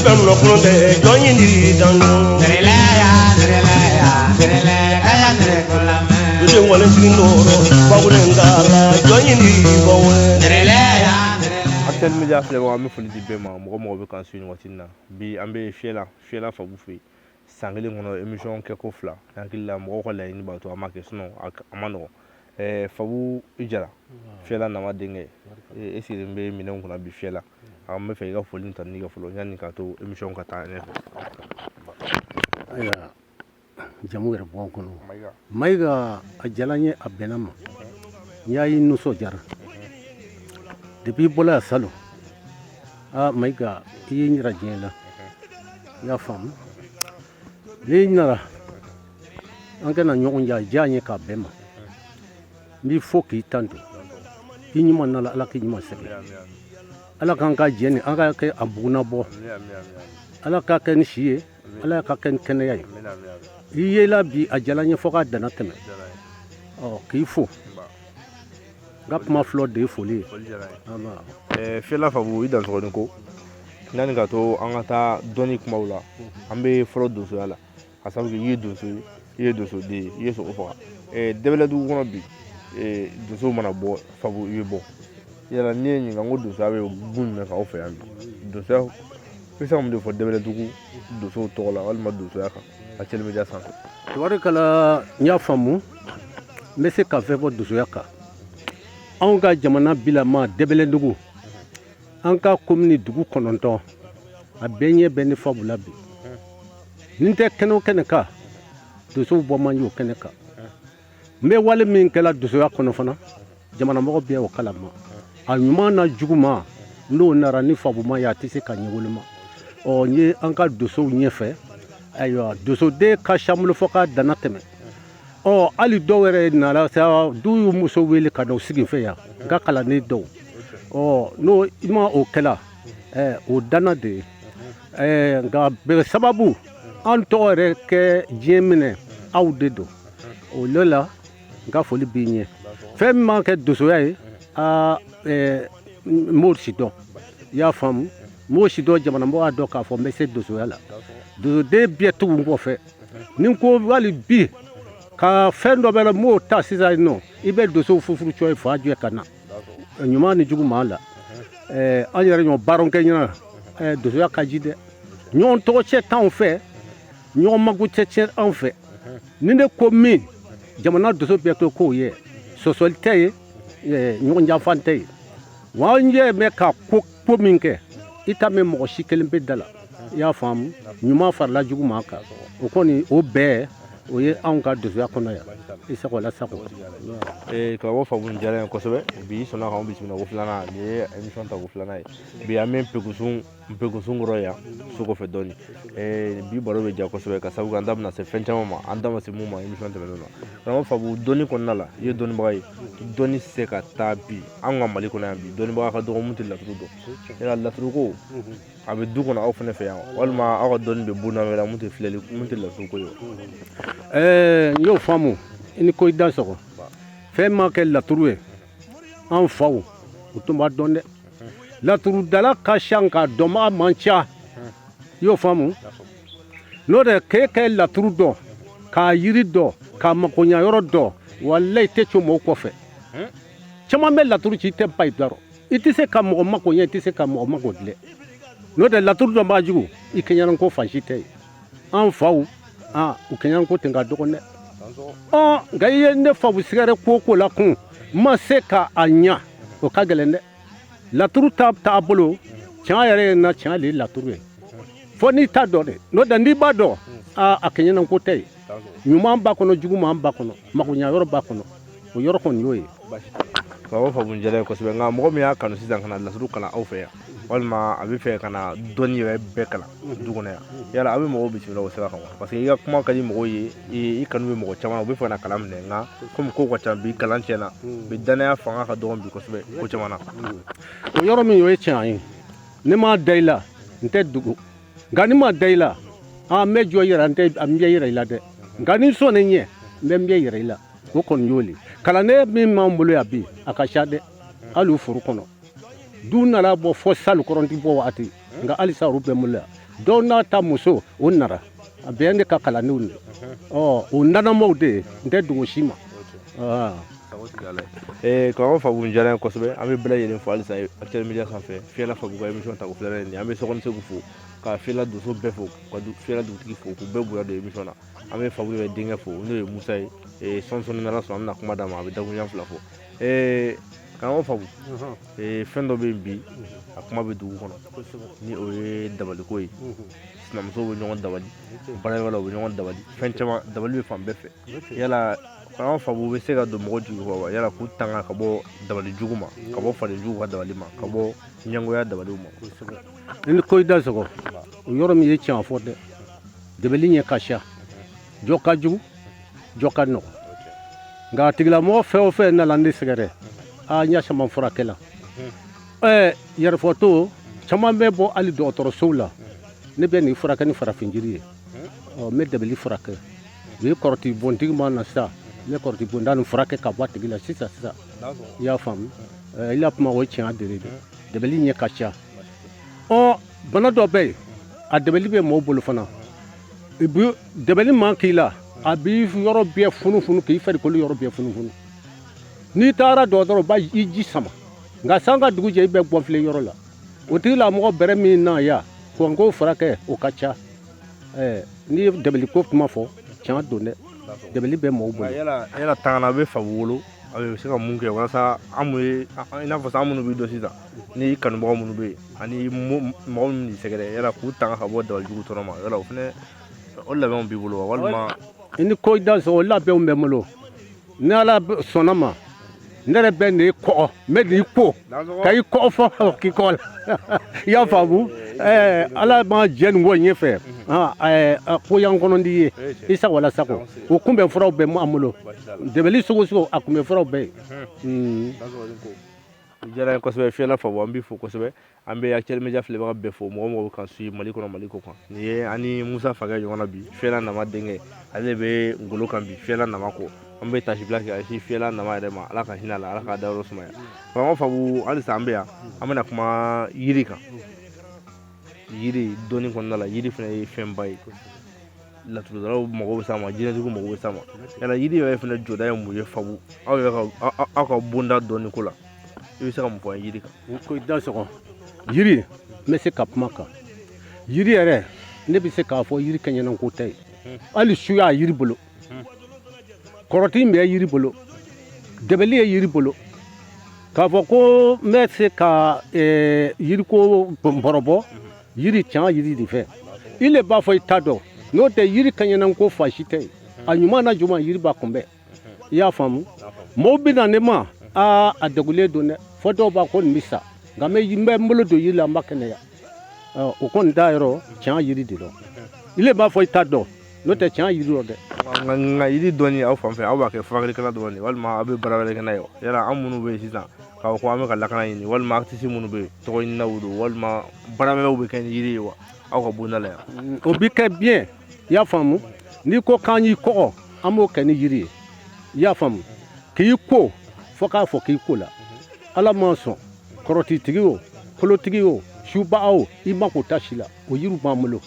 Fɛn nɔ tɛ jɔn ɲini dan Actuel Media filɛbagaw, an bɛ foli di bɛɛ ma, mɔgɔ mɔgɔ bɛ k'an suivre nin waati in na. Bi an bɛ Fiyɛla, Fiyɛla Fabu fɛ yen. San kelen kɔnɔ, émission kɛ ko fila, n hakili la mɔgɔw ka laɲini b'a to an m'a kɛ, sinon a ma nɔgɔn. Fabu i Jara, Fiyɛla Nama denkɛ, e sigilen bɛ minɛnw kunna bi Fiyɛla. An bɛ fɛ i ka foli ta n'i ka fɔlɔ yanni k'a to émission ka taa ɲɛfɛ. Ayiwa, jamu yɛrɛ bɔ an kɔnɔ, Mayiga, a diyara n ye, a bɛnna ma. N y'a ye, nisɔndiyara depuis i bɔla yan salon. Aa Mayiga, i ye n yira diɲɛ la, i y'a faamu. N'i nana, an kana ɲɔgɔn ja diya n ye k'a bɛn ma. N b'i fo k'i tanto, k'i ɲuman nala, Ala k'i ɲuman segin, Ala k'an ka jɛ ni an ka kɛ a buguna bɔ, Ala k'a kɛ ni si ye, Ala ka kɛ ni kɛnɛya ye. I yela bi, a diyara n ye fo k'a danna tɛmɛ. Ɔ, k'i fo, n ka kuma fɔlɔ de ye foli ye. Fiyɛla Fabu, i dansɔgɔni ko. Yanni ka to an ka taa dɔnni kumaw la, an bɛ fɔlɔ donsoya la, ka sababu kɛ i ye donso ye, i ye donsoden ye, i ye sogo faga. Dɛbɛlɛdugu kɔnɔ bi, donsow mana bɔ, Fabu, i bɛ bɔ. Yala n'i ye ɲininka ko donsoya bɛ gun jumɛn kan aw fɛ yan bi? Donsoya, i bɛ se ka mun de fɔ Dɛbɛlɛdugu donsow tɔgɔ la walima donsoya kan Actuel Media sanfɛ? Tabarikala, n y'a faamu. N bɛ se ka fɛn fɔ donsoya kan. Anw ka jamana bilama Dɛbɛlɛdugu, an ka komini dugu 9, a bɛɛ ɲɛ bɛ ne Fabu la bi. Nin tɛ kɛnɛ o kɛnɛ kan, donsow bɔ man di o kɛnɛ kan. N bɛ wale min kɛla donsoya kɔnɔ fana, jamanamɔgɔ bɛɛ o kalama, a ɲuman na juguman. N'o nara ni Fabu ma ye, a tɛ se ka ɲɛ woloma. Ɔ, n ye an ka donsow ɲɛfɛ. Ayiwa, donsoden ka ca n bolo fo k'a danna tɛmɛ. Ɔ, hali dɔw yɛrɛ nana sa, du y'u muso wele ka na u sigi n fɛ yan, n ka kalanden dɔw. Ɔ, n'o i ma o kɛla, o danna de ye. Nka bɛɛ sababu an tɔgɔ yɛrɛ kɛ diɲɛ minɛ, aw de don. O le la, n ka foli b'i ɲɛ. Fɛn min b'an kɛ donsoya ye, aa, n m'o si dɔn, i y'a faamu, n m'o si dɔn. Jamanamɔgɔ y'a dɔn k'a fɔ n bɛ se donsoya la. Donsoden bɛɛ tugu n kɔfɛ. Ni ko hali bi ka fɛn dɔ bɛ la, n b'o ta sisan nɔ, i bɛ donsow fufuru cɔ ye fa jɛ ka na ɲuman ni juguman la. An yɛrɛ ɲɔgɔn baarakɛ ɲɛna, donsoya ka ji dɛ. Ɲɔgɔn tɔgɔ cɛ t'anw fɛ, ɲɔgɔn mako cɛ cɛ anw fɛ. Ni ne ko min, jamana donso bɛɛ to k'o ye, sɔsɔli tɛ ye, ɲɔgɔn janfan tɛ ye. Wa an yɛrɛ bɛ ka ko min kɛ, i t'a mɛn mɔgɔ si kelen bɛ da la, i y'a faamu. Ɲuman farala juguman kan, o kɔni o bɛɛ o ye anw ka donsoya kɔnɔ yan. I sago ala sago. Karamɔgɔ Fabu, nin diyara n ye kosɛbɛ. Bi i sɔnna k'anw bisimila ko filanan, nin ye émission ta ko filanan ye. Bi an bɛ Npekusun kɔrɔ yan, so kɔfɛ dɔɔni. Bi baro bɛ diya kosɛbɛ, ka sababu kɛ an da bɛna se fɛn caman ma, an da ma se mun ma émission tɛmɛnenw na. Karamɔgɔ Fabu, dɔnni kɔnɔna la, i ye dɔnnibaga ye. Dɔnni tɛ se ka taa bi an ka Mali kɔnɔ yan bi, dɔnnibaga ka dɔgɔ mun tɛ laturu dɔn. Yala laturu ko a bɛ du kɔnɔ aw fana fɛ yan, walima aw ka dɔnni bɛ bonda wɛrɛ mun tɛ filɛli, mun tɛ laturu ko ye wa? N y'o faamu. I ni ko, i da sɔgɔ. Fɛn ma kɛ laturu ye, an faw u tun b'a dɔn dɛ. Laturudala ka ca, nka dɔnbaga man ca, i y'o faamu. N'o tɛ, k'e kɛ laturu dɔn, k'a yiri dɔn, k'a makoɲa yɔrɔ dɔn, walayi, i tɛ co mɔgɔw kɔfɛ. Caman bɛ laturu ci, i tɛ ba i dɔrɔn, i tɛ se ka mɔgɔ mako ɲɛ, i tɛ se ka mɔgɔ mako dilan. N'o tɛ, laturu dɔnbaga jugu, i kɛɲɛna ko fan si tɛ yen. An faw, aa, u kɛɲɛna ko ten ka dɔgɔn dɛ. Ɔ, nka i ye ne fabu sigɛrɛ ko o ko la kun, n ma se ka a ɲa, o ka gɛlɛn dɛ. Laturu ta taabolo tiɲɛ yɛrɛ ye na tiɲɛ de ye laturu ye, fo n'i t'a dɔn dɛ. N'o tɛ, n'i b'a dɔn, aa, a kɛɲɛna ko tɛ yen. Ɲuman b'a kɔnɔ, juguman b'a kɔnɔ, makoɲa yɔrɔ b'a kɔnɔ, o yɔrɔ kɔni y'o ye. Karamɔgɔ Fabu, diyara n ye kosɛbɛ. Nka mɔgɔ min y'a kanu sisan ka na laturu kalan aw fɛ yan, walima a bɛ fɛ ka na dɔnni yɛrɛ bɛɛ kalan du kɔnɔ yan, yala a bɛ mɔgɔw bisimila o sira kan wa? Parce que i ka kuma ka di mɔgɔw ye, i kanu bɛ mɔgɔ caman na, u bɛ fɛ ka na kalan minɛ. Nka komi kow ka ca bi, kalan tiɲɛna bi, danaya fanga ka dɔgɔn bi kosɛbɛ ko caman na. O yɔrɔ min, o ye tiɲɛ ye. Ne m'a da i la, n tɛ dogo. Nka ni ma da i la, an bɛ jɔ i yɛrɛ, n tɛ n bɛ yɛrɛ i la dɛ. Nka ni sɔn ne ɲɛ, n bɛ n bɛ yɛrɛ i la. O kɔni y'o le. Kalanden min b'an bolo yan bi, a ka ca dɛ. Hali foro kɔnɔ, du nana bɔ fɔ sali kɔrɔnti bɔ waati, nka halisa olu bɛ n bolo yan. Dɔw n'a ta muso o nara a bɛɛ ne ka kalandenw de. Ɔ o nanamaw de ye, n tɛ dogo si ma. Karamɔgɔ Fabu, diyara n ye kosɛbɛ. An bɛ bɛɛ lajɛlen fo halisa Actuel Media sanfɛ. Fiyɛla Fabu ka émission tako filanan ye nin ye. An bɛ Sokɔni Segu fo, ka Fiyɛla donso bɛɛ fo, ka Fiyɛla dugutigi fo, k'u bɛɛ bonya don émission na. An bɛ Fabu yɛrɛ denkɛ fo, n'o ye Musa ye. Sɔɔni sɔɔni n'Ala sɔnna, an bɛna kuma d'a ma, a bɛ dakuruɲa fila fɔ. Karamɔgɔ Fabu, fɛn dɔ bɛ yen bi, a kuma bɛ dugu kɔnɔ, ni o ye dabaliko ye. Sinamusow bɛ ɲɔgɔn dabali, baarakɛyɔrɔ la u bɛ ɲɔgɔn dabali, fɛn caman, dabali bɛ fan bɛɛ fɛ. Yala karamɔgɔ Fabu bɛ se ka don mɔgɔ jigi kɔrɔ wa? Yala k'u tanga ka bɔ dabali jugu ma, ka bɔ faden jugu ka dabali ma, ka bɔ ɲɛngoya dabaliw ma? I ni ko i da sɔgɔ o yɔrɔ min ye tiɲɛ fɔ dɛ. Dabali ɲɛ ka siya, jɔ ka jugu, jɔ ka nɔgɔ. Nka a tigilamɔgɔ fɛn o fɛn nana ne sɛgɛrɛ, aa, n y'a caman furakɛ la. Ɛɛ, yɛrɛfɔto caman bɛ bɔ hali dɔgɔtɔrɔsow la. Ne bɛ nin furakɛ ni farafin jiri ye. Ɔ, n bɛ dabali furakɛ. U ye kɔrɔti bontigi ma na sisan, n bɛ kɔrɔti bonda nin furakɛ ka bɔ a tigi la sisan sisan. I y'a faamu? I la kuma o ye tiɲɛ de ye. Dabali ɲɛ ka ca. Ɔ, bana dɔ bɛ yen, a dabali bɛ mɔgɔw bolo fana. I bi dabali man k'i la, a b'i yɔrɔ bɛɛ funufunu, k'i farikolo yɔrɔ bɛɛ funufunu. N'i taara dɔgɔtɔrɔ ba, i ji sama, nka san ka dugu jɛ, i bɛ gbɔnfile yɔrɔ la. O tigilamɔgɔ bɛrɛ min na yan ko k'o furakɛ, o ka ca. N'i ye dabali ko kuma fɔ, tiɲɛ don dɛ, dabali bɛ mɔgɔw bolo. Yala tangana bɛ Fabu bolo, a bɛ se ka mun kɛ walasa an mun ye, i n'a fɔ sisan an minnu b'i dɔn sisan, ni kanubaga minnu bɛ yen ani mɔgɔ minnu b'i sɛgɛrɛ, yala k'u tanga ka bɔ dabali jugu tɔɔrɔ ma, yala o fɛnɛ o labɛnw b'i bolo wa, walima? I ni ko i da sɔgɔ, o labɛnw bɛ n bolo. Ni Ala sɔnna ma, ne yɛrɛ bɛ nin kɔgɔ, n bɛ nin ko ka i kɔgɔ fɔ k'i kɔgɔ la. I y'a faamu? Ala ma jɛ nin ko ɲɛfɛ, ko yan kɔnɔ di ye i sago la sago. O kunbɛn furaw bɛ an bolo. Dɛmɛli sugu sugu, a kunbɛn furaw bɛ yen. Diyara n ye kosɛbɛ. Fiyɛla Fabu, an b'i fo kosɛbɛ. An bɛ Actuel Media filɛbaga bɛɛ fo, mɔgɔ mɔgɔ bɛ kan suit Mali kɔnɔ, Mali kɔ kan. Nin ye an ni Musa Fakɛ ɲɔgɔn na bi, Fiyɛla Nama denkɛ, ale de bɛ ngolo kan bi, Fiyɛla Nama kɔ. An bɛ tasibila kɛ ka sin Fiyɛla Nama yɛrɛ ma. Ala ka hinɛ a la, Ala k'a dayɔrɔ sumaya. Karamɔgɔ Fabu, halisa an bɛ yan, an bɛna kuma yiri kan. Yiri dɔnni kɔnɔna la, yiri fana ye fɛnba ye. Laturudalaw mago bɛ s'a ma, jinɛtigiw mago bɛ s'a ma. Yala yiri yɛrɛ fana jɔda ye mun ye Fabu, aw yɛrɛ ka aw ka bonda dɔnni ko la? I bɛ se ka mun fɔ an ye yiri kan? Ko i da sɔgɔ, yiri, n bɛ se ka kuma kan yiri yɛrɛ. Ne bɛ se k'a fɔ yiri kɛɲɛna ko tɛ ye. Hali su y'a yiri bolo, kɔrɔti bɛ yiri bolo, dɛbɛli ye yiri bolo. K'a fɔ ko n bɛ se ka yiriko bɔrɔbɔ, yiri tiɲɛ, yiri de fɛ i le b'a fɔ i t'a dɔn. N'o tɛ, yiri kɛɲɛna ko fa si tɛ yen. A ɲuman na juman, yiri b'a kunbɛn. I y'a faamu? Mɔgɔw bɛ na ne ma, aa, a degulen don dɛ, fɔ dɔw b'a ko nin bɛ sa, nka n bɛ n bolo don yiri la, n b'a kɛnɛya. O kɔni t'a yɔrɔ tiɲɛ, yiri de dɔn. I le b'a fɔ i t'a dɔn, n'o tɛ tiɲɛ yiri dɔn dɛ. Nka yiri dɔnni aw fan fɛ, aw b'a kɛ furakɛlikɛla dɔrɔn de, walima aw bɛ baara wɛrɛ kɛ n'a ye wa? Yala an minnu bɛ yen sisan k'a fɔ ko an bɛ ka lakana ɲini, walima artiste minnu bɛ yen, tɔgɔ ɲininaw don, walima baara wɛrɛw bɛ kɛ ni yiri ye wa, aw ka bonda la yan? O bi kɛ bien. I y'a faamu? N'i ko k'an y'i kɔgɔ, an b'o kɛ ni yiri ye. I y'a faamu? K'i ko fo k'a fɔ k'i ko la, Ala ma sɔn, kɔrɔtitigi o, kolotigi o, suba o, i ma k'o ta si la, o yiriw b'an bolo.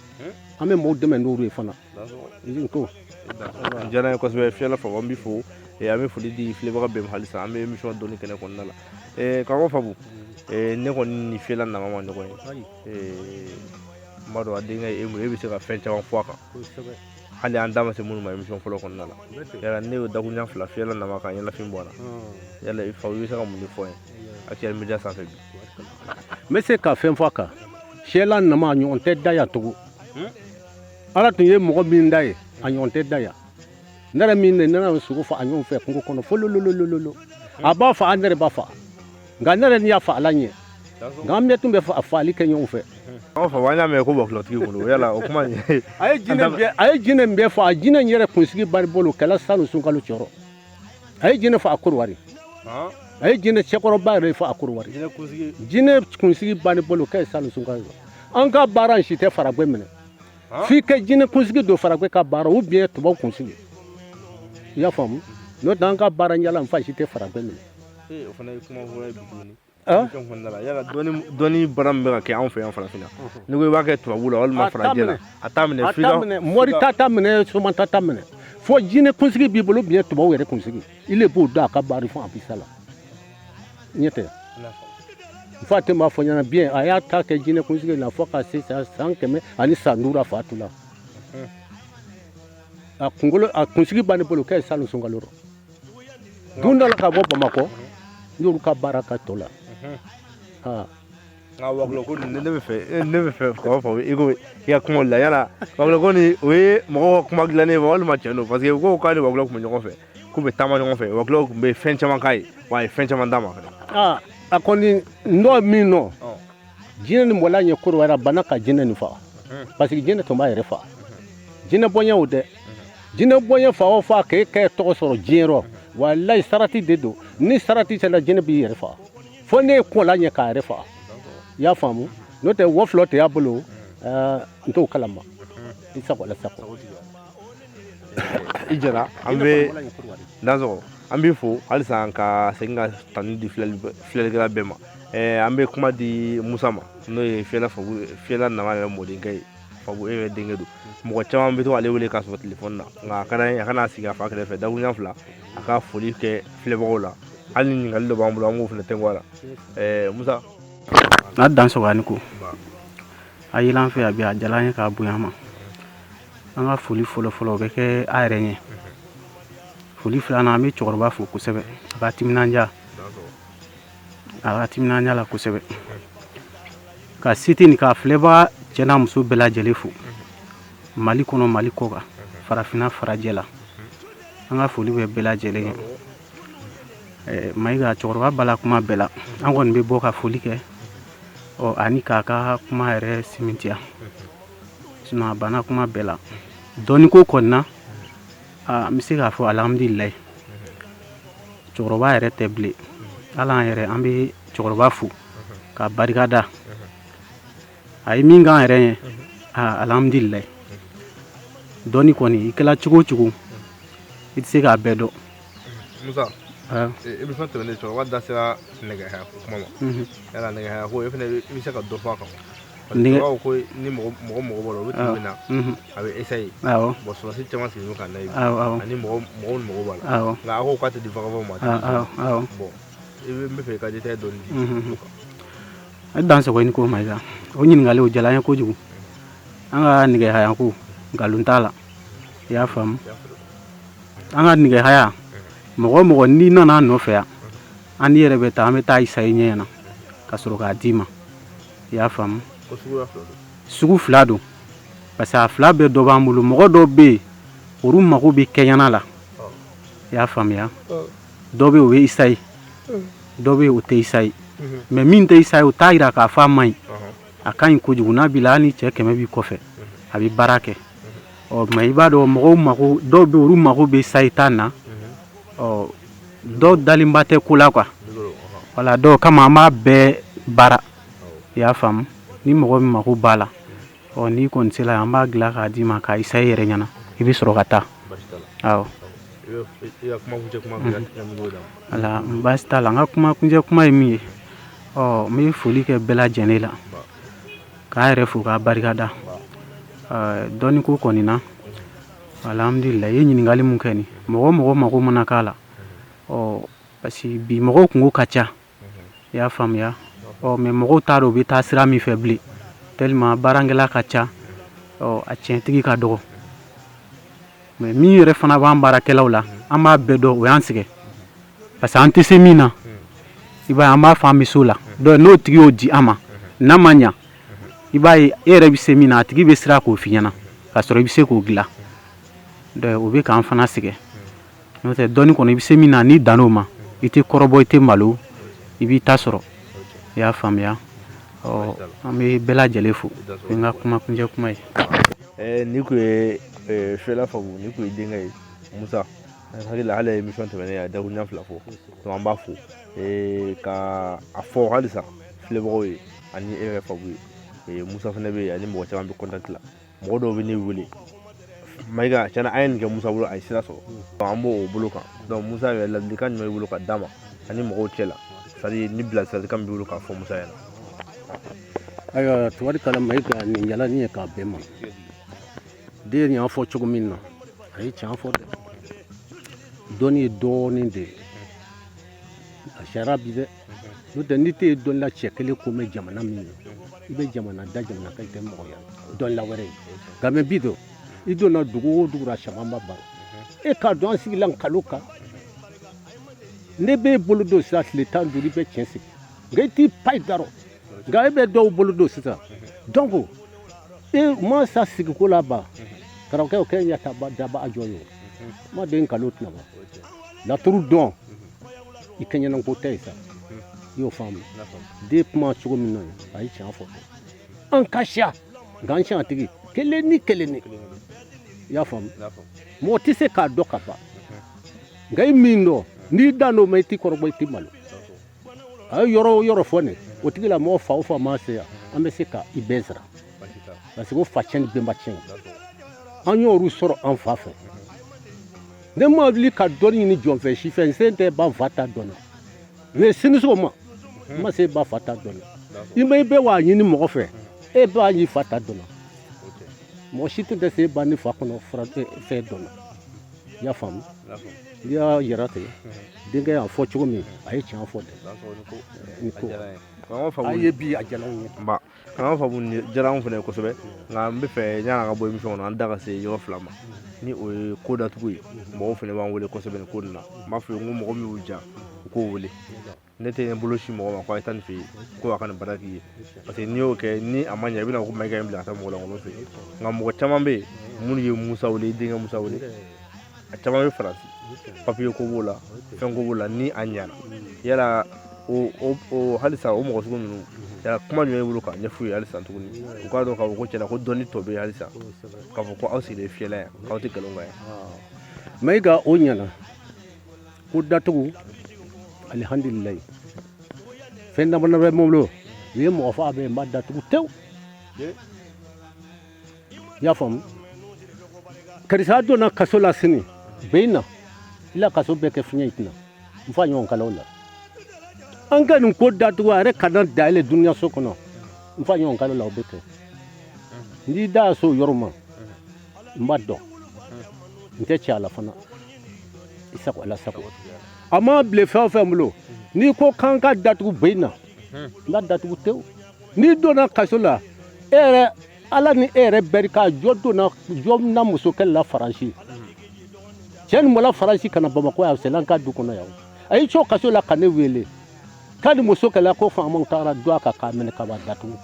An bɛ mɔgɔw dɛmɛ n'olu ye fana. Ko diyara n ye kosɛbɛ. Fiyɛla Fabu, an b'i fo. An bɛ foli di filɛbaga bɛɛ ma halisa. An bɛ émission dɔnni kɛnɛ kɔnɔna la. Karamɔgɔ Fabu, ne kɔni ni Fiyɛla Nama ma ɲɔgɔn ye. N b'a dɔn a denkɛ ye e mun ye, e bɛ se ka fɛn caman fɔ a kan, hali an da ma se minnu ma émission fɔlɔ kɔnɔna la. Yala ne y'o dakuruɲa fila Fiyɛla Nama kan ɲɛnafin bɔ a la. Yala Fabu, i bɛ se ka mun de fɔ n ye Actuel Media sanfɛ bi? N bɛ se ka fɛn fɔ a kan. Fiyɛla Nama, a ɲɔgɔn tɛ da yan tugun. Ala tun ye mɔgɔ min da ye, a ɲɔgɔn tɛ da yan. Ne yɛrɛ min ne nana sogo fa a ɲɔgɔn fɛ kungo kɔnɔ folololololo, a b'a fa, an yɛrɛ b'a fa, nka ne yɛrɛ n'i y'a fa Ala ɲɛ, nka an bɛɛ tun bɛ faali kɛ ɲɔgɔn fɛ. An fa, an y'a mɛn ko bakulɔtigi bolo, yala o kuma in? A ye jinɛ min bɛɛ fa, a jinɛ in yɛrɛ kunsigi bari bolo kɛla sanu sunkalo cɔrɔ. A ye jinɛ fa a korowari, a ye jinɛ cɛkɔrɔba yɛrɛ fa a korowari. Jinɛ kunsigi bani bolo kɛ sanu sunkalo. An ka baara in si tɛ faragwɛ minɛ f'i ka jinɛ kunsigi don faragwɛ ka baara ou bien tubabu kunsigi. I y'a faamu? N'o tɛ, an ka baara ɲala n fa si tɛ faragwɛ minɛ. O fana ye kuma fɔlɔ ye bi tuguni. Émission kɔnɔna la, yala dɔnni baara min bɛ ka kɛ anw fɛ yan farafinna, n'i ko i b'a kɛ tubabu la walima farajɛ la, a t'a minɛ. A t'a minɛ, mori ta t'a minɛ, soma ta t'a minɛ, fo jinɛ kunsigi b'i bolo, bien tubabu yɛrɛ kunsigi, ile b'o dɔn a ka baari fɔ a bɛ sa la ɲɛ tɛ. Fa tɛ m'a fɔ ɲɛna bien, a y'a ta kɛ jinɛ kunsigi la fo ka se san 105 a fa tu la. A kunkolo, a kunsigi b'a ne bolo kɛ salon sunkalo rɔ don dɔ la ka bɔ Bamakɔ, n y'olu ka baara ka tɔ la. Nka wakilɔ ko nin, ne bɛ fɛ k'a fɔ i ko i ka kuma la, yala wakilɔ ko nin, o ye mɔgɔw ka kuma dilannen ye walima tiɲɛ don? Parce que u ko k'a ni wakilɔ tun bɛ ɲɔgɔn fɛ, k'u bɛ taama ɲɔgɔn fɛ, wakilɔ tun bɛ fɛn caman k'a ye, wa a ye fɛn caman d'a ma fɛnɛ. Aa, a kɔni nɔ min nɔ, jinɛ ni mɔla ɲɛ koro bana ka jinɛ nin faga, parce que jinɛ tun b'a yɛrɛ faga. Jinɛ bɔɲɛ o dɛ, jinɛ bɔɲɛ fa o fa k'e kɛ tɔgɔ sɔrɔ diɲɛ rɔ, walayi sarati de don. Ni sarati sera, jinɛ b'i yɛrɛ faga, fo ne ye kɔla ɲɛ k'a yɛrɛ faga. I y'a faamu? N'o tɛ wɔfilɔ tɛ y'a bolo, n t'o kalama. I sago ala sago. I jara, an bɛ dansɔgɔ, an b'i fo halisa ka segin ka tanu di filɛlikɛla bɛɛ ma. An bɛ kuma di Musa ma, n'o ye Fiyɛla Fabu, Fiyɛla Nama yɛrɛ mɔdenkɛ ye. Fabu, e yɛrɛ denkɛ don, mɔgɔ caman bɛ to k'ale wele k'a sɔrɔ telefɔni na, nka a ka d'an ye a kana sigi a fa kɛrɛfɛ dakuruɲa fila, a ka foli kɛ filɛbagaw la. Hali ni ɲininkali dɔ b'an bolo, an b'o fana tɛnku a la. Musa. N'a dan sɔgɔ ani ko a yela an fɛ yan bi, a diyara an ye k'a bonya ma. An ka foli fɔlɔ fɔlɔ, o bɛ kɛ a yɛrɛ ɲɛ. Foli filanan, an bɛ cɛkɔrɔba fo kosɛbɛ, a ka timinandiya, a ka timinandiya la kosɛbɛ, ka site nin k'a filɛbaga cɛ n'a muso bɛɛ lajɛlen fo, Mali kɔnɔ, Mali kɔ kan, farafinna, farajɛ la, an ka foli bɛ bɛɛ lajɛlen ye. Mayiga, cɛkɔrɔba bala kuma bɛɛ la, an kɔni bɛ bɔ ka foli kɛ, ɔ ani k'a ka kuma yɛrɛ simintiya, sinon a banna kuma bɛɛ la. Dɔnniko kɔni na, an bɛ se k'a fɔ alhamdulilayi, cɛkɔrɔba yɛrɛ tɛ bilen. Hali an yɛrɛ, an bɛ cɛkɔrɔba fo ka barika da a ye min k'an yɛrɛ ye. Alhamdulilayi, dɔnni kɔni, i kɛla cogo o cogo, i tɛ se k'a bɛɛ dɔn. Musa, émission tɛmɛnen, cɛkɔrɔba da sera nɛgɛhaya ko kuma ma. Yala nɛgɛhaya ko, e fana i bɛ se ka dɔ fɔ a kan? Parce que cɛkɔrɔba ko ni mɔgɔ mɔgɔ b'a la, olu tun bɛ na, a bɛ essayer. Bon, sɔrɔdasi caman sigilen bɛ k'a lajɛ ani mɔgɔ mɔgɔw mago b'a la, nka a ko k'a tɛ di vagabond ma, a tɛ di. Bon, i bɛ n bɛ fɛ i ka détail dɔɔni di o kan. A dan sago i ni ko Mayiga, o ɲininkali o diyara an ye kojugu. An ka nɛgɛhaya ko, nkalon t'a la, i y'a faamu? An ka nɛgɛhaya, mɔgɔ o mɔgɔ n'i nana an nɔfɛ yan, an n'i yɛrɛ bɛ taa, an bɛ taa isa i ɲɛ ɲɛna ka sɔrɔ k'a d'i ma, i y'a faamu? Ko suguya fila don. Sugu fila don, parce que a fila bɛɛ dɔ b'an bolo. Mɔgɔ dɔw bɛ yen, olu mago bɛ kɛɲɛna la, i y'a faamuya? Dɔ bɛ yen, o bɛ isa ye, dɔ bɛ yen, o tɛ isa ye. Mais min tɛ isa ye, o t'a yira k'a fɔ a man ɲi, a ka ɲi kojugu. N'a b'i la, hali ni cɛ 100 b'i kɔfɛ, a bɛ baara kɛ. Ɔ mais i b'a dɔn, mɔgɔw mago, dɔw bɛ yen, olu mago bɛ sayi ta na. Ɔ dɔw dalenba tɛ ko la quoi, wala dɔw kama an b'a bɛɛ baara, i y'a faamu? Ni mɔgɔ min mago b'a la, ɔ n'i kɔni sera, an b'a dilan k'a d'i ma k'a isa i yɛrɛ ɲɛna, i bɛ sɔrɔ ka taa. Awɔ, wala baasi t'a la. N ka kuma kuncɛ kuma ye min ye, ɔ n bɛ foli kɛ bɛɛ lajɛlen la, k'a yɛrɛ fo k'a barikada. Dɔnni ko kɔni na, alhamdulillah, i ye ɲininkali mun kɛ nin, mɔgɔ o mɔgɔ mago mana k'a la, ɔ parce que bi mɔgɔw kungo ka ca, i y'a faamuya? Ɔ mais mɔgɔw t'a dɔn u bɛ taa sira min fɛ bilen, tellement baarakɛla ka ca, ɔ a tiɲɛtigi ka dɔgɔ. Mais min yɛrɛ fana b'an baarakɛlaw la, an b'a bɛɛ dɔn, o y'an sɛgɛn, parce que an tɛ se min na, i b'a ye, an b'a fɔ an bɛ s'o la. Donc n'o tigi y'o di an ma, n'a ma ɲa, i b'a ye, e yɛrɛ bɛ se min na, a tigi bɛ siran k'o f'i ɲɛna k'a sɔrɔ i bɛ se k'o dilan. Donc o bɛ k'an fana sɛgɛn. N'o tɛ, dɔnni kɔni, i bɛ se min na, n'i dann'o ma, i tɛ kɔrɔbɔ, i tɛ malo, i b'i ta sɔrɔ, i y'a faamuya? Ɔ an bɛ bɛɛ lajɛlen fo, o ye n ka kuma kuncɛ kuma ye. Nin kun ye Fiyɛla Fabu, nin kun ye denkɛ ye Musa. N hakili la, hali émission tɛmɛnen, a ye dakuruɲa fila fɔ. Donc an b'a fo ka a fɔ halisa filɛbagaw ye ani e yɛrɛ Fabu ye. Musa fana bɛ yen, ani mɔgɔ caman bɛ contact la. Mɔgɔ dɔw bɛ ne wele, Mayiga, tiɲɛna an ye nin kɛ Musa bolo, a ye sira sɔrɔ. Donc an b'o bolo kan. Donc Musa yɛrɛ, ladilikan jumɛn b'i bolo ka d'a ma ani mɔgɔw cɛ la? C'est à dire ni bilasiralikan min b'i bolo k'a fɔ Musa ɲɛna. Ayiwa, tubarikala Mayiga, nin jala nin ye k'a bɛn ma. Den y'a fɔ cogo min na, a ye tiɲɛ fɔ dɛ. Dɔnni ye dɔɔnin de ye, a sariya bi dɛ. N'o tɛ, n'i tɛ dɔnni la, cɛ kelen ko mɛn jamana min na, i bɛ jamana da jamana kan, i tɛ mɔgɔ ye dɔnni la wɛrɛ ye. Nka mɛ bi dɔn, i donna dugu o dugu la, caman b'a baro e k'a dɔn an sigila nkalon kan. Ne b'e bolo don sisan, tile 15, i bɛ tiɲɛ sigi, nka i t'i pa i darɔ, nka e bɛ dɔw bolo don sisan. Donc e ma sa sigiko la ban, karamɔgɔkɛ, o kɛ ɲɛ ta daba a jɔ ye o ma den nkalon tɛna ban laturu dɔn i kɛɲɛna ko tɛ ye sa. I y'o faamu? Den kuma cogo min na, a ye tiɲɛ fɔ. An ka siya, nka an siya tigi kelen ni kelen ni, i y'a faamu? Mɔgɔ tɛ se k'a dɔn ka ban, nka i min dɔn, n'i dan n'o ma, i t'i kɔrɔbɔ, i t'i malo. A ye yɔrɔ o yɔrɔ fɔ nin, o tigi la mɔgɔ fa o fa ma se yan, an bɛ se ka i bɛɛ sara, parce que o fa tiɲɛ ni bɛnba tiɲɛ, an y'olu sɔrɔ an fa fɛ. Ne ma wuli ka dɔnni ɲini jɔn fɛ si fɛ, n sen tɛ ba fa ta dɔn na, mɛ sini sɔgɔma n ma se ba fa ta dɔn na. I ma i bɛ wa ɲini mɔgɔ fɛ, e b'a ɲini fa ta dɔn na. Mɔgɔ si tɛ se ba ni fa kɔnɔ fura fɛn dɔn na. I y'a faamu? N'i y'a yɛrɛ ten, denkɛ y'a fɔ cogo min, a ye tiɲɛ fɔ dɛ. Ni ko a ye bi, a diyara n ye. Nba, karamɔgɔ Fabu, nin diyara anw fana ye kosɛbɛ. Nka n bɛ fɛ yanni an ka bɔ émission kɔnɔ, an da ka se yɔrɔ fila ma, ni o ye ko datugu ye. Mɔgɔw fana b'an wele kosɛbɛ nin ko nin na. N b'a fɔ ye, n ko mɔgɔ min y'u ja, u k'o wele. Ne tɛ n bolo si mɔgɔ ma ko a ye taa nin fɛ yen, ko a ka nin baara k'i ye, parce que n'i y'o kɛ, ni a ma ɲɛ, i bɛna ko Mayiga ye n bila ka taa mɔgɔ lankolon fɛ yen. Nka mɔgɔ caman bɛ yen minnu ye Musa wele, i denkɛ Musa wele, a caman bɛ Faransi, papiye ko b'o la, fɛn ko b'o la, ni a ɲɛna yala o halisa o mɔgɔ sugu ninnu, yala kuma jumɛn b'i bolo k'a ɲɛf'u ye halisa tuguni, u k'a dɔn k'a fɔ ko tiɲɛna ko dɔnni tɔ bɛ yen halisa, k'a fɔ ko aw sigilen fiyɛla yan, k'aw tɛ nkalon kan yan? Mayiga, o ɲɛna ko datugu, alihamdulilayi. Fɛn dama dama bɛ n bolo, u ye mɔgɔ fa bɛ n b'a datugu tewu. I y'a faamu? Karisa donna kaso la sini, bɛn na i la kaso bɛɛ kɛ fiɲɛ tɛna n fa ɲɔgɔn kalaw la. An ka nin ko datugu, a yɛrɛ kana dayɛlɛ dunuya so kɔnɔ, n fa ɲɔgɔn kalaw la, o bɛ kɛ. N'i da so yɔrɔ ma, n b'a dɔn, n tɛ cɛ a la fana. I sago, ala sago. A ma bilen fɛn o fɛn bolo, n'i ko k'an ka datugu, bɛn na n ka datugu tewu. N'i donna kaso la, e yɛrɛ ala ni e yɛrɛ bɛri ka jɔ donna jɔ na musokɛlɛ la Faransi. Cɛ nin bɔla Faransi ka na Bamakɔ yan, sɛnɛ ka du kɔnɔ yan, a y'i co kaso la ka ne wele k'a ni muso kɛlɛ, ko faamaw taara don a kan k'a minɛ ka b'a datugu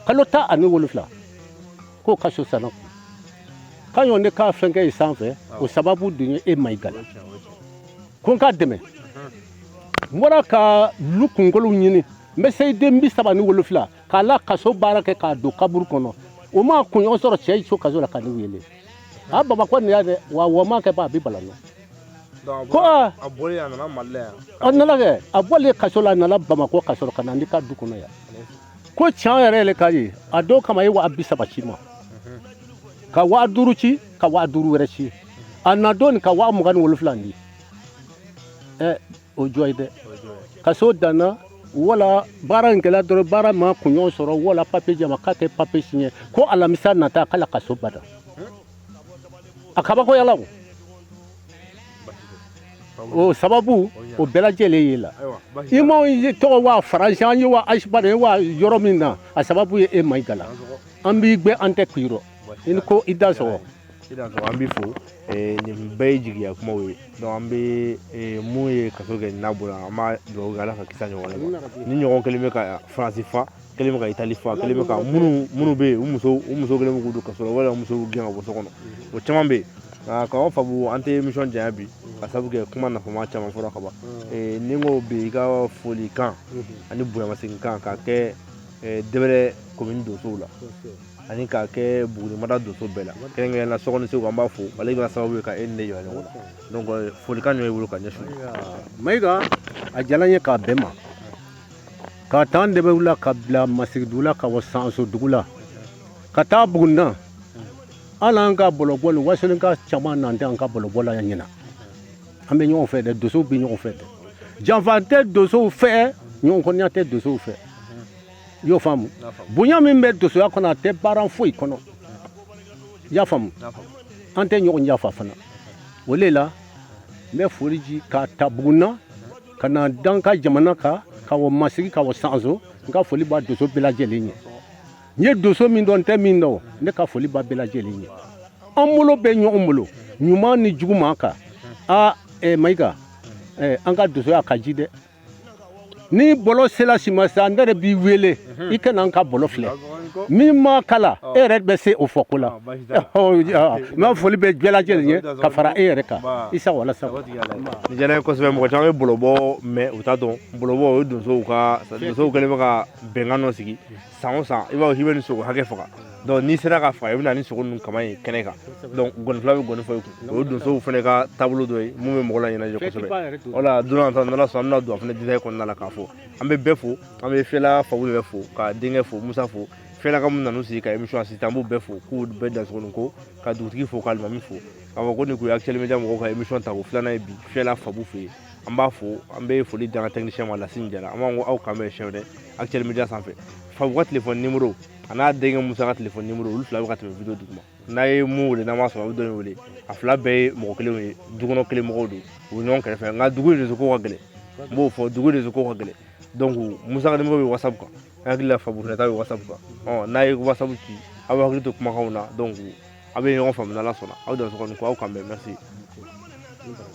kalo 17, k'o kaso sanna kun k'a ɲɔgɔn ne k'a fɛn kɛ yen sanfɛ. O sababu dun ye e Mayiga la, ko n k'a dɛmɛ. N bɔra ka lu kunkolow ɲini, n bɛ se den 37 k'a la kaso baara kɛ k'a don kaburu kɔnɔ. O ma kunɲɔgɔn sɔrɔ, cɛ y'i co kaso la ka ne wele a Bamakɔ nin ya dɛ, wa wa ma kɛ ba a bɛ bala nɔ ko a bɔlen, a nana Mali la yan? A nana kɛ, a bɔlen kaso la, a nana Bamakɔ ka sɔrɔ ka na ne ka du kɔnɔ yan, ko tiɲɛ yɛrɛ yɛrɛ ka ye. A dɔw kama, a ye 30.000 ci ma, ka 5.000 ci, ka 5.000 wɛrɛ ci. A na don ka 27.000 di. Ɛ, o jɔ ye dɛ. Kaso danna wala baara in kɛla dɔrɔn, baara ma kunɲɔgɔn sɔrɔ, wala papiye jama k'a kɛ papiye signé, ko alamisa nata k'ala kaso bada. A kabakoyala o o sababu o bɛɛ lajɛlen ye la. I ma tɔgɔ wa Faransi, an ye wa Asipani wa yɔrɔ min na, a sababu ye e Mayiga la. An b'i gbɛ, an tɛ k'i rɔ. I ni ko, i da sɔgɔ. I dan sɔgɔ, an b'i fo. Nin bɛɛ ye jigiya kumaw ye. Donc an bɛ mun ye kaso kɛ n'a bɔra, an b'a dugawu kɛ Ala ka kisi a ɲɔgɔn ma. Ni ɲɔgɔn kelen bɛ ka Faransi fa, kelen bɛ ka Itali fa, kelen bɛ ka minnu bɛ yen, u muso kelen bɛ k'u don kaso la, walima muso gɛn ka bɔ so kɔnɔ, o caman bɛ yen. Nka k'aw Fabu, an tɛ émission janya bi, ka sababu kɛ kuma nafama caman fɔra ka ban. Ni n ko bi, i ka folikan ani bonyamasegin kan k'a kɛ Dɛbɛrɛ commune donsow la, ani k'a kɛ Bugunimada donso bɛɛ la, kɛrɛnkɛrɛnnenya la Sɔgɔni Segu, an b'a fo, ale kɛra sababu ye ka e ni ne yira ɲɔgɔn na. Donc folikan jumɛn b'i bolo ka ɲɛsin u ma? Mayiga, a diyara n ye k'a bɛn ma ka taa n dɛbɛw la, ka bila Masigidugu la, ka bɔ Sanso dugu la ka taa Bugunda. Hali an ka bɔlɔbɔ ni wasolen ka caman nan tɛ an ka bɔlɔbɔ la yan ɲina. An bɛ ɲɔgɔn fɛ dɛ, donsow bɛ ɲɔgɔn fɛ dɛ. Janfa tɛ donsow fɛ, ɲɔgɔnkɔniya tɛ donsow fɛ. I y'o faamu? Bonya min bɛ donsoya kɔnɔ, a tɛ baara foyi kɔnɔ. I y'a faamu? An tɛ ɲɔgɔn yafa fana. O le la n bɛ foli di ka ta Buguna ka na dan ka jamana kan, ka wɔ Masigi, ka wɔ Sanso. N ka foli b'a donso bɛɛ lajɛlen ye. N ye donso min dɔn, n tɛ min dɔn, ne ka foli b'a bɛɛ lajɛlen ye. An bolo bɛ ɲɔgɔn bolo, ɲuman ni juguman kan. Aa Mayiga, an ka donsoya ka ji dɛ. Ni bɔlɔ sela sima sa, ne yɛrɛ b'i wele i ka na an ka bɔlɔ filɛ. Min ma kala, e yɛrɛ bɛ se o fɔ ko la. N ka foli bɛ bɛɛ lajɛlen ye ka fara e yɛrɛ kan. I sago, ala sago. Nin diyara n ye kosɛbɛ. Mɔgɔ caman bɛ bɔlɔbɔ mɛn, u t'a dɔn. Bɔlɔbɔ, o ye donsow ka, donsow kɛlen bɛ ka bɛnkan dɔ sigi san o san. I b'a fɔ k'i bɛ nin sogo hakɛ faga, donc n'i sera ka faga, i bɛ na ni sogo ninnu kama ye kɛnɛ kan. Donc gɔnifila bɛ gɔni fɔ i kun. O ye donsow fana ka taabolo dɔ ye mun bɛ mɔgɔ la ɲɛnajɛ kosɛbɛ. Wala don nata, n'Ala sɔnna, an bɛna don a fana détail kɔnɔna la k'a fɔ. An bɛ bɛɛ fo, an bɛ Fiyɛla Fabu yɛrɛ fo, ka denkɛ fo, Musa fo, Fiyɛla ka mun nan'u sigi ka émission assister, an b'u bɛɛ fo k'u bɛɛ dansogo ko, ka dugutigi fo, ka alimami fo, k'a fɔ ko nin kun ye Actuel Media mɔgɔw ka émission tako filanan ye bi Fiyɛla Fabu fɛ yen. An b'a fo, an bɛ foli di an ka technicien ma, Lasine Jara. An b'a ko aw k'an bɛn siɲɛ wɛrɛ Actuel Media sanfɛ. Fabu ka téléphone numéro a n'a denkɛ Musa ka téléphone numéro, olu fila bɛ ka tɛmɛ vidéo duguma. N'a ye mun wele, n'a m'a sɔrɔ, a bɛ dɔ in wele. A fila bɛɛ ye mɔgɔ kelenw ye, du kɔnɔ kelen mɔgɔw don, u bɛ ɲɔgɔn kɛrɛfɛ. Nka dugu réseau ko ka gɛlɛn, n b'o fɔ, dugu réseau ko ka gɛlɛn. Donc Musa ka numéro bɛ WhatsApp kan, n hakili la Fabu fana ta bɛ WhatsApp kan. Ɔ n'a ye WhatsApp ci, aw bɛ hakili to kumakanw na. Donc aw bɛ ɲɔgɔn faamu n'Ala sɔnna. Aw dansogo ko aw k'an bɛn. Merci.